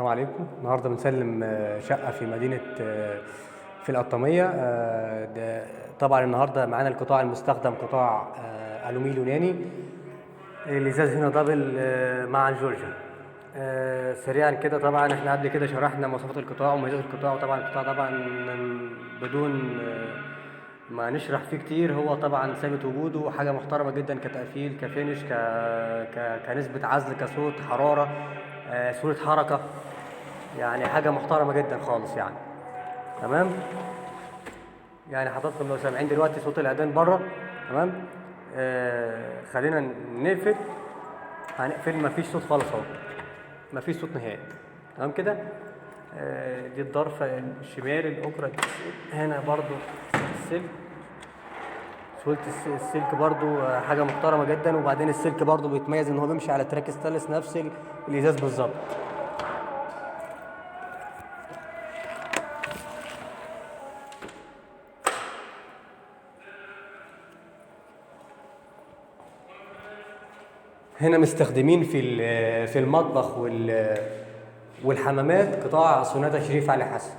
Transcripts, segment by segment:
عليكم. النهارده بنسلم شقه في مدينة في القطاميه. ده طبعا النهارده معانا القطاع المستخدم قطاع الوميل يوناني، الازاز هنا double مع الجورجيا. سريعا كده، طبعا احنا قبل كده شرحنا مواصفات القطاع ومميزات القطاع، وطبعا القطاع طبعا بدون ما نشرح فيه كتير، هو طبعا ثابت وجوده وحاجه محترمه جدا كتقفيل ك finish كنسبة عزل كصوت حرارة، سهولة حركة، يعني حاجة محترمه جدا خالص يعني. تمام، يعني حضراتكم لو سامعين دلوقتي صوت الاذان بره. تمام، خلينا نقفل، هنقفل، مفيش صوت خالص اهو، مفيش صوت نهائي. تمام كده. دي الضرفه الشمال، الاكره هنا برضو السلك، سهولة السلك برضو حاجة محترمه جدا. وبعدين السلك برضو بيتميز ان هو بيمشي على track stainless نفس الازاز بالظبط. هنا مستخدمين في المطبخ والحمامات قطاع سوناتا شريف علي حسن.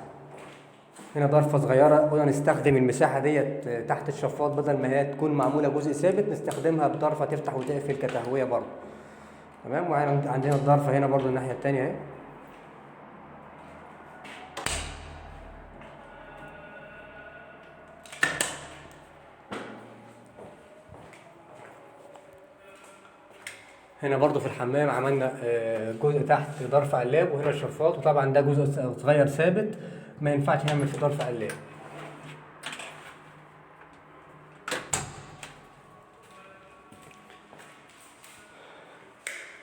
هنا ضرفة صغيرة، قلنا نستخدم المساحة ديت تحت الشفاط، بدل ما هي تكون معمولة جزء ثابت نستخدمها بضرفة تفتح وتقفل كتهوية برضه. تمام، وعندنا الضرفة هنا برضه الناحية التانية اهي. هنا برضو في الحمام عملنا جزء تحت ظرف قلاب، وهنا الشفاط، وطبعا ده جزء صغير ثابت ما ينفعش نعمل فيه ظرف قلاب.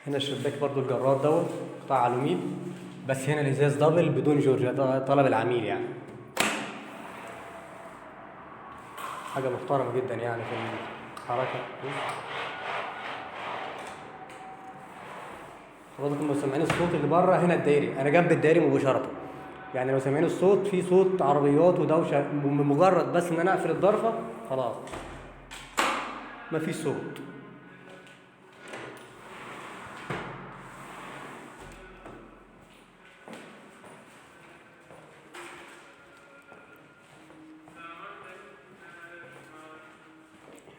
هنا الشباك برضو الجرار دوت قطاع الوميل، بس هنا الازاز double بدون جورجيا، ده طلب العميل يعني. حاجة محترمة جدا يعني في الحركة. حضراتكم لو سامعين الصوت اللي بره هنا الدائري، انا جنب الدائري مباشرة، يعني لو سامعين الصوت في صوت عربيات ودوشه، بمجرد بس ان انا اقفل الضرفه خلاص مفيش صوت.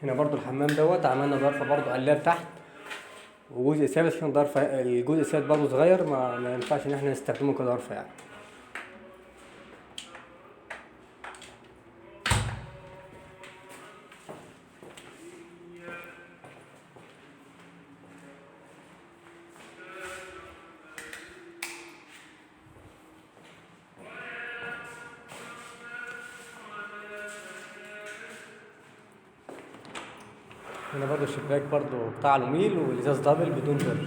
هنا برضو الحمام دوت عملنا ضرفه برضو قلاب تحت وجزء ثابت، عشان ضرفه الجزء الثابت برضه صغير ما ينفعش ان احنا نستخدمه كضرفه يعني. هنا برضو الشباك برضو بتاع الوميل والازاز double بدون جورج.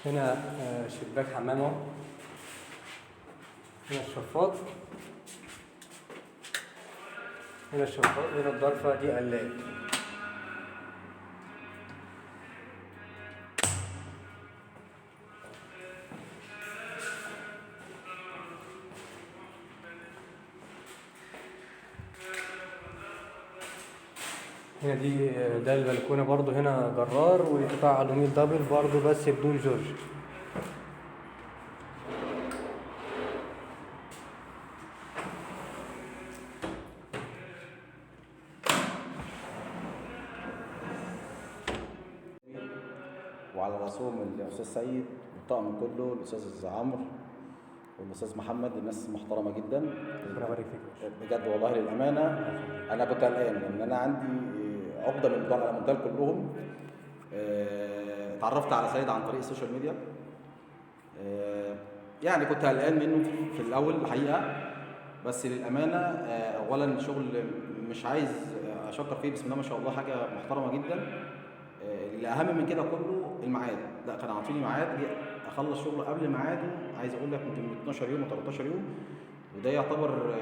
هنا شباك حمام اهو، هنا الشفاط، هنا الشفاط، هنا الضرفة دي قلاب. هنا دي ده البلكونه برضو، هنا جرار وقطاع الوميل double برضو بس بدون جورج. وعلى راسهم الاستاذ سيد والطاقم كله، الاستاذ عمرو والاستاذ محمد، الناس محترمه جدا. ربنا يبارك فيك بجد والله. للامانة انا كنت قلقان لان انا عندي عقده من بتوع الالوميتال كلهم. اتعرفت على سيد عن طريق ال social media، يعني كنت قلقان منه في الاول الحقيقة، بس للامانة اولا الشغل مش عايز اشكر فيه، بسم الله ما شاء الله حاجة محترمه جدا. الاهم من كده كله الميعاد، لا كان عاطيني ميعاد اخلص شغله قبل ميعاده، عايز اقول لك يمكن 12 يوم و13 يوم، وده يعتبر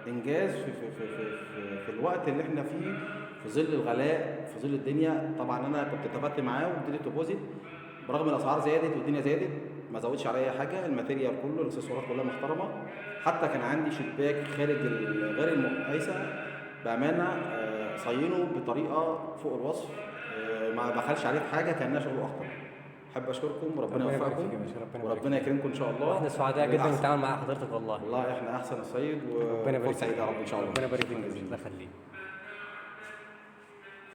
انجاز في في في في, في الوقت اللي احنا فيه، في ظل الغلاء، في ظل الدنيا. طبعا انا كنت اتفقت معاه واديته deposit، برغم الاسعار زادت والدنيا زادت ما زودش عليا حاجة، ال material كله الاكسسوارات كلها محترمه. حتى كان عندي شباك خارج غير المقايسه بامانه صينه بطريقة فوق الوصف، ما بخلش عليه في حاجة، كانها شغله اخطر. احب اشكركم وربنا ربنا يبارك يوفقكم فيك يا باشا، ربنا يبارك وربنا يكرمكم ان شاء الله. واحنا سعداء جدا للأحسن. بالتعامل مع حضرتك والله. والله احنا احسن يا سيد، ربنا يبارك وفرصه فيك. سعيدة يا رب ان شاء الله. ربنا يبارك فيك شكراً يا باشا، جزيلاً. الله يخليك.